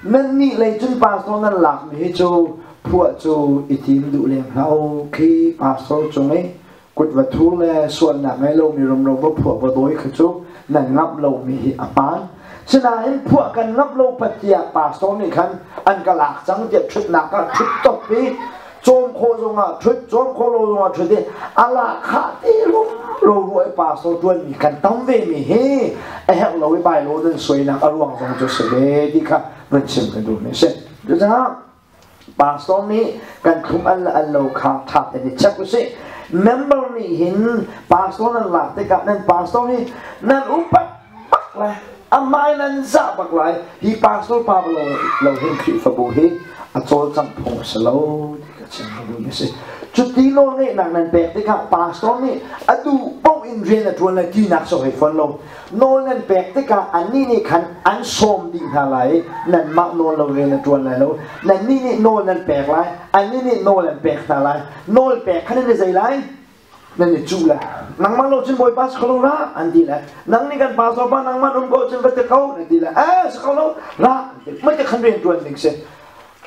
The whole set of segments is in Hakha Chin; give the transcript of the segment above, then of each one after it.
Nannih lei cun pastor nan lakmi hi cu phuah cu i tim duh lem hlah u. Khi pastor cung i kut va thur le sualnak ngei lomi rumro va phuah va dawi kha cu nan ngamh lomi hi a hmaan. Sinain phuah kan ngamh lo pat tiah pastor nih khan an ka lak cang tiah ṭhutnak ah ṭhut top i cawm khawh zongah ṭhut cawm khawh lo zongah ṭhut i a lahkhah te rumro ruah i pastor ṭuanmi kan tam ve mi hi a herh lo i bailo nan suainak a ruang zong cu si ve ti kha van chim ka duhmi a si. Cucaah pastor nih kan thlum al le al lo kha ṭha tein i check usih. Member nih hin pastor nan lak tikah nan pastor hi nan upat bak lai amah in an zah bak lai hi pastor pa lo lo hin Khrihfabu hi a cawlcangh phung a si lo ti ka chim ka duhmi a si. Cuti nawl ngeihnak nan pek tikah pastor nih a duh paoh in rian a ṭuan lai tinak cu hei fawn lo. Nawl nan pek tikah annih nih khan an sawm dih hna lai i nanmah nawl lo rian a ṭuan lai lo. Nannih nih nawl nan pek lai, annih nih nawl an pek hna lai. Nawl pek khan nan i zei lai? Nan i cuh lai. Nangmah lo cun Bawipa si kho lo ra an ti lai. Nang nih kan pastor pa nangmah um ko cun va ti ko nan ti lai. Eh si kho lo ra an ti. Mah ti khan rian ṭuan ding si.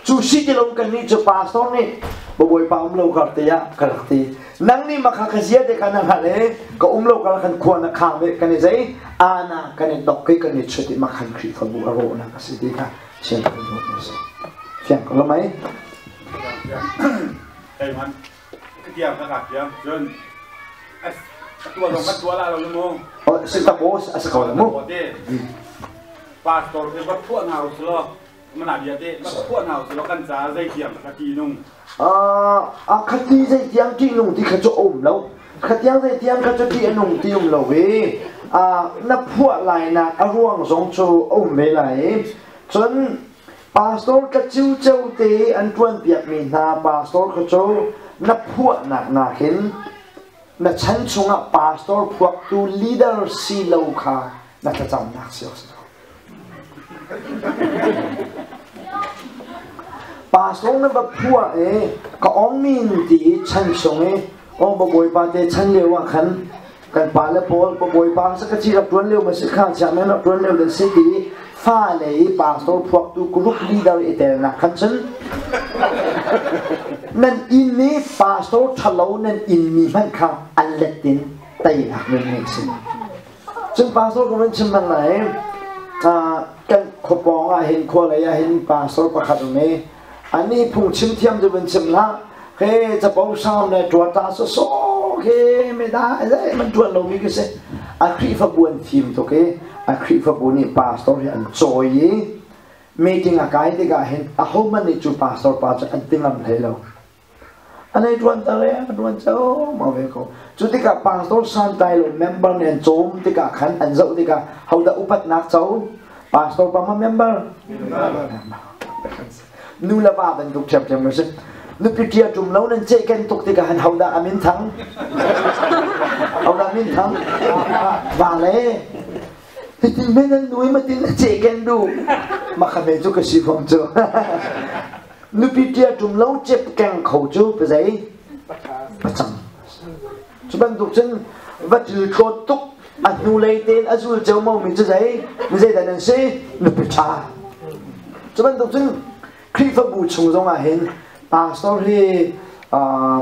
Cu si ti lo kan nih cu pastor nih Bawipa um lo kar te ah ka rak ti. Nang nih makha ka zia te kha na hngalh i ka um lo kar khan khua na khang ve kan i zei ana kan i dok i kan i chut i makhan Khrihfabu a rawhnak a si ti kha sian kan duh mi si. Fiang ko lo mei? Keiman ka tiang ka ka tiang cun a tua zong kan tua la lo mu. Oh, si ta bo a si ko la mu. Pastor ke va phuah hna uslo mana bia te va phuah hna uslo kan ca zei tiang ka ti nung. A khati zei tiang ti nung ti kha chu um lo. Khatiang zei tiang kha chu ti nung ti um lo i na phuah lai nak a ruang zong cu um ve lai. Cun pastor ka ciu ceu te an tuan piak mi hna pastor kha cu na phuahnak nakin na chan chungah pastor phuaktu leader si lo kha na thlacamnak si awk si ko. Pastor na va phuah i ka ong min ti i chan chung i aw bawipa te chan lio ah khan kan pa le pawl bawipa sa ka ci rak tuan lio ma si kha chairman rak tuan lio dan si ti fa le i pastor phuaktu group leader i tel nak khan cun nan inn i pastor thalo nan inn mi hmanh kha an let in teinak nan ngei si Cun pastor ka van chim bang lai kan khuapawng ah hin khua lei ah hin pastor pakhat um i ani phungchim thiam cu van chim hlah he capo sound le tuata so so he me da zai man tuan lomi ka si a Khrihfabu an fim tuk i a Khrihfabu nih pastor hi an cawi i meeting a kai tikah hin ahohmanh nih cu pastor pa cu an ti ngam hlei lo An ei ṭuan ta le an ṭuan ceomo ve ko. Cu tikah pastor santlai lo member nih an cawm tikah khan an zoh tikah hodah upatnak co? Pastor pa ma member? Nu le va bantuk ṭhiamṭhiam a si. Nupi ṭia ṭum lo nan cehken tuk tikah han hodah a min thang? Hodah min thang? Va le hitin men an nui matin a cehken duh. Makha me cu ka si fom cu. Nupi ṭia ṭum lo cep keng kho cu pazei pacang. Cu bantuk cun va til tlawt tuk a hnulei tein a zul ceomo mi cu zei mi zeidah nan si nupi ṭha. Cu bantuk cun Khrihfabu chung zong ah hin pastor hi ah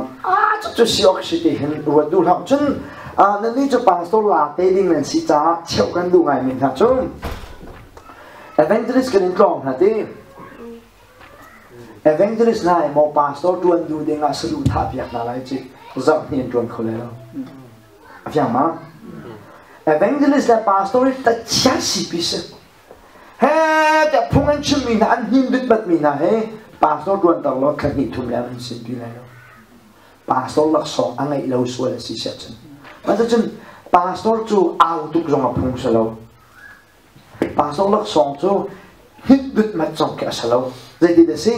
cu si awk si ti hin ruat duh hlah cun nannih cu pastor la te ding nan si caah cheuh kan duh ngai mi hna cu evangelist kan in tlawng hna ti Evangelist hna maw pastor ṭuan duh ding ah saduhthah piak hna lai ci zarh hnih an ṭuan kho lai lo. A fiang ma? Evangelist le pastor hi tachia sipi si. He tiah phung an chimmi hna an hnin bitbat mi hna he pastor ṭuan ter law thla hnih thum le an sinpi lai lo. Pastor laksawng a ngeih lo sual a si siah cun. Mah cun pastor cu au tuk zong a phung si lo. Pastor laksawng cu hnitdut mat zong khi a si lo. Zeitin a si?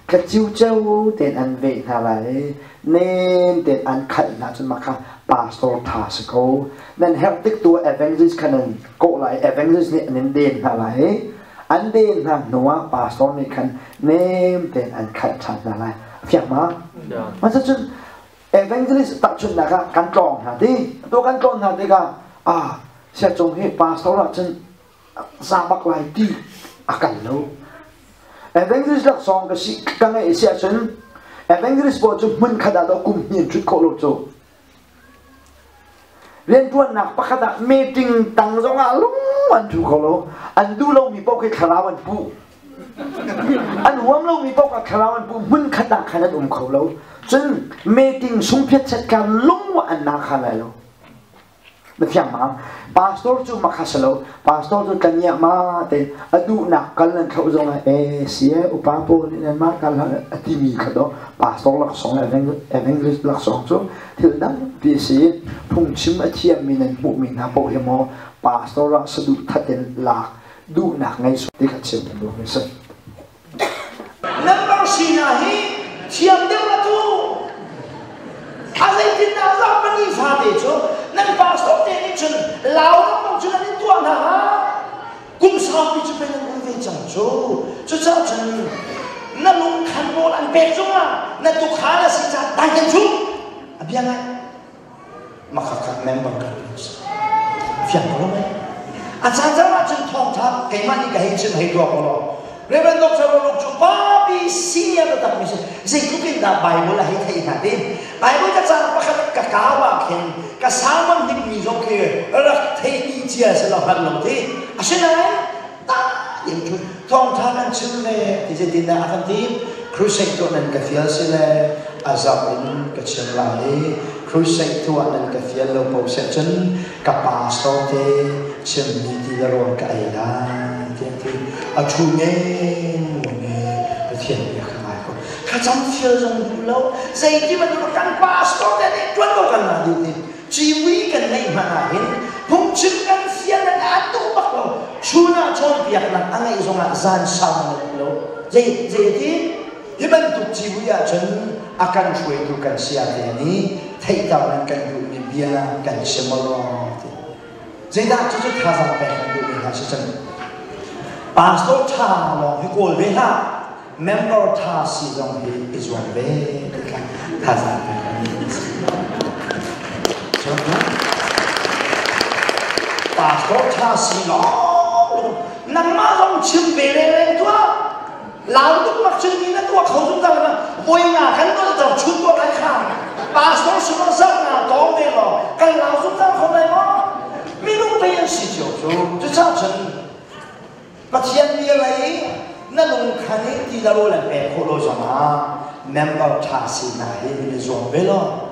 Tlaciu ceu tein an veh hna lai i nem tein an khalh hna cun mah kha pastor ṭha si ko. Nan herh tik tu ah evangelist kha nan kawh lai i evangelist nih an in den hna lai i an den hna hnuah pastor nih khan nem tein an khalh ṭhan hna lai. A fiang ma? Mah cun evangelist tahchunhnak ah kan tlawng hna ti. Tu kan tlawn hna tikah ah Siacung hi pastor ahcun za bak lai ti a kal lo. Evangelist laksawng ka si ka ngeih si ahcun evangelist pawl cu hmun khat ah kum hnih an ṭhut khawh lo cu. Rianṭuannak pakhat ah meeting tang zongah lung an ṭhu kho lo. An duh lomi paoh khi thlarau an puh. An huam lomi paoh kha thlarau an puh. Hmun khat ah khan an um kho lo. Cun meeting sungphiat set kha lung an na kha lai lo. Na fiang ma? Pastor cu makha si lo. Pastor cu tlaniah ma te a duhnak kal nan thloh zong ah e si e upa pawl nih nan mah kal a timi kha do pastor laksawng le evangelist laksawng cu thil dang ti a si. Phungchim a thiammi nan hmuhmi hna paoh hi maw pastor ah saduh that in lak duhnak ngei su ti kha chim kan duh mi si. Member sinak hi thiam deuh la tu. A zeitindah zarhpini fate cu nan pastor te nih cun lau lengmang cu nan in tuah hna hnga? Kum saupi cu pei nan um ve cang cu. Cucaah cun na lungkhan rawl an pek cungah na tukhal a si caah dai kan cu. A bia ngai. Makhakha member kan si. Fiang ko lo mei? A caan caan ahcun thawngtha keimah nih ka hei chim hei tuah ko lo. Reverend Dr. Roluk cu papi senior taktak mi si. Zeitluk in dah Bible a hei theih hna ti. Bible ka caan pakhat ka kau ah khin ka sermon hnik mi zong khi rak thei dih cia si lo hngal lo ti. Asinain ta in cu thawngtha kan chim le ti zeitin dah a kan ti. Crusade tuah nan ka fial si le a zarh in ka chim lai i crusade tuah nan ka fial lo paoh seh cun ka pastor te chimmi ti le rawl ka ei lai tiah ti a ṭhu ngenmuang i Pathian bia ka ngai ko. Thlacam fial zong duh lo, zeiti bantuk kan pastor te nih ṭuan ko kan la duh ti. Civui kan neih hmanh ah hin phungchim kan fial le a duh bak lo. Chun ah cawnpiaknak a ngeih zongah zan sau na duh lo. Zei zei ti hi bantuk civui ahcun a kan hruaitu kan saya te nih theihter nan kan duhmi bia kan chim law ti. Zeidah cucu thazaang pek kan duhmi hna si cun pastor ṭha lawng hi kawl ve hlah member ṭha si zong hi i zuam ve ti kha thazaang pek kan duhmi si. Pastor ṭha si lawng nangmah zong chim ve leng tuah Lau tuk bak cun mi na tuah kho zungzal ma voi nga kan nolter chun tuah lai kha pastor sumar zar nga tawng ve law kan lau zungzal kho lai maw minung pei an si cio cu cucaah cun Pathian bia lei na lungkhan i ti la rawl an pek khawh lo zongah member ṭha sinak hi nan i zuam ve law.